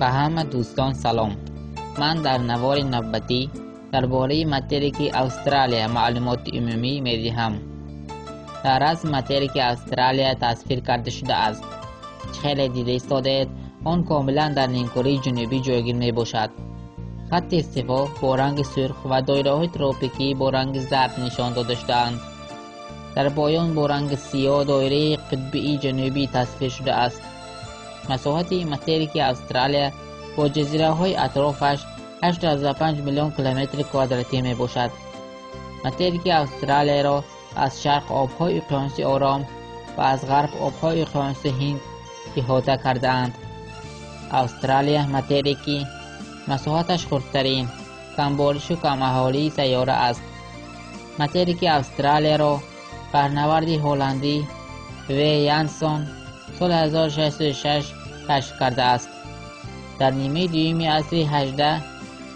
Ба ҳама дӯстон салом. Ман дар навори навбатӣ дар бораи материки Австралия маълумоти умумӣ медиҳам. Дар расм материки Австралия тасвир карда шудааст. Чӣ хеле дида истодаед, он комилан дар нимкураи ҷанубӣ ҷойгир мебошад. Хатти истифо бо ранги сурх ва доираҳои тропикӣ бо ранги зард нишон дода шудаанд. Дар поён бо ранги сиёҳ доираи қутбии ҷанубӣ тасвир шудааст. Масоҳати материки Австралия бо ҷазираҳои атрофаш 8,5 миллион километри квадратӣ мебошад. Материки Австралияро аз шарқ обҳои уқёнуси Ором ва аз ғарб обҳои уқёнуси Ҳинд иҳота кардаанд. Австралия материки масоҳаташ хурдтарин, камборишу камаҳолии сайёра аст. Материки Австралияро баҳрнаварди ҳолландӣ В. Янсон соли 1606 кашф кардааст. Дар нимаи дуюми асри 18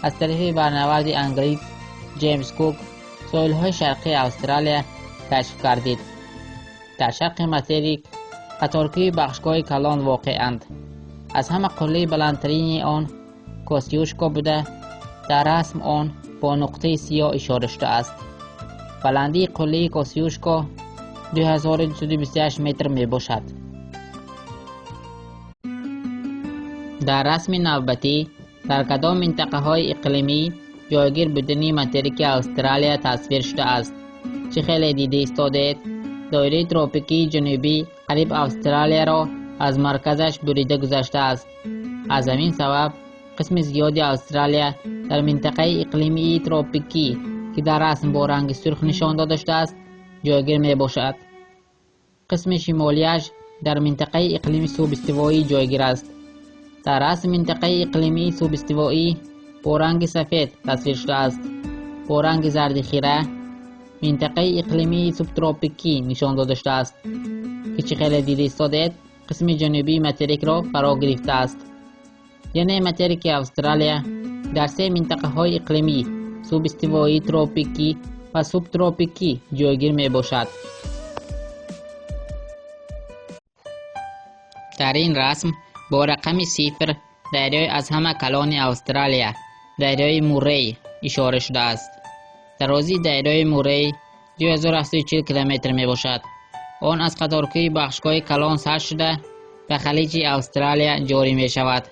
аз тарафи баҳрнаварди англис Ҷеймс Кук соҳилҳои шарқии Австралия кашф гардид. Дар шарқи материк қаторкӯҳи бахшгоҳи калон воқеанд. Аз ҳама қуллаи баландтарини он Косюшко буда, дар расм он бо нуқтаи сиёҳ ишора шудааст. Баландии қуллаи Косюшко 2228 метр мебошад. Дар расми навбатӣ дар кадом минтақаҳои иқлимӣ ҷойгир будани материки Австралия тасвир шудааст? Чӣ хеле дида истодаед, доираи тропикии ҷанубӣ қариб Австралияро аз марказаш бурида гузаштааст. Аз ҳамин сабаб қисми зиёди Австралия дар минтақаи иқлимии тропикӣ, ки дар расм бо ранги сурх нишон дода шудааст, ҷойгир мебошад. Қисми шимолиаш дар минтақаи иқлими субистивоӣ ҷойгир аст. Дар расм минтақаи иқлимии субистивоӣ бо ранги сафед тасвир шудааст. Бо ранги зарди хира минтақаи иқлимии субтропикӣ нишон дода шудааст, ки чӣ хеле дида истодаед, қисми ҷанубии материкро фаро гирифтааст. Яъне материки Австралия дар се минтақаҳои иқлимӣ субистивоӣ, тропикӣ ва субтропикӣ ҷойгир мебошад. Дар ин расм бо рақами 0 дарёи аз ҳама калони Австралия, дарёи Муррей ишора шудааст. Дарозии дарёи Муррей 2740 километр мебошад. Он аз қаторкӯҳи бахшгоҳи калон сар шуда ба халиҷи Австралия ҷорӣ мешавад.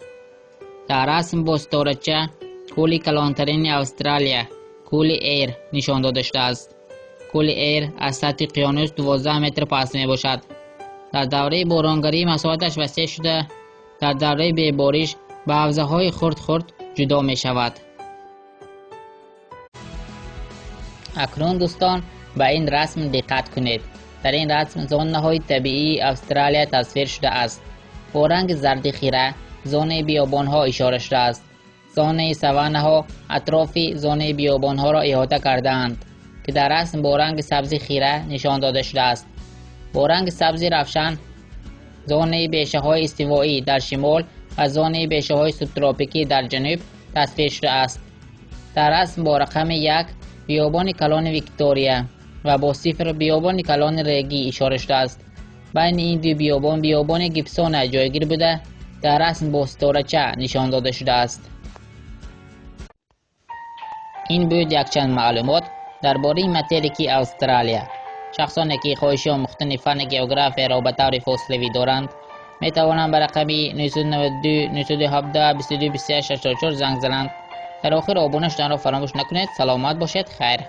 Дар расм бо ситорача кӯли калонтарини Австралия, кӯли Эйр нишон дода шудааст. Кӯли Эйр аз сатҳи уқёнус 12 метр паст мебошад. Дар давраи боронгарӣ масоҳаташ васеъ шуда, дар давраи бебориш ба ҳавзаҳои хурд-хурд ҷудо мешавад. Акнун дӯстон ба ин расм диққат кунед. Дар ин расм зонаҳои табиии Австралия тасвир шудааст. Бо ранги зарди хира зонаи биёбонҳо ишора шудааст. Зонаи саваннаҳо атрофи зонаи биёбонҳоро иҳота кардаанд, ки дар расм бо ранги сабзи хира нишон дода шудааст. Бо ранги сабзи равшан зонаи бешаҳои истивоӣ дар шимол ва зонаи бешаҳои субтропикӣ дар ҷануб тасвир шудааст. Дар расм бо рақами 1 биёбони калони Виктория ва бо 0 биёбони калони Регӣ ишора шудааст. Байни ин ду биёбон биёбони Гибсона ҷойгир буда, дар расм бо ситорача нишон дода шудааст. Ин буд якчанд маълумот дар бораи материки Австралия. Шахсоне ки хоҳиши омӯхтани фанни географияро ба таври фосилавӣ доранд, метавонанд ба рақами 992 917 22 28 84 занг зананд. Дар охир обуна шуданро фаромӯш накунед. Саломат бошед. Хайр.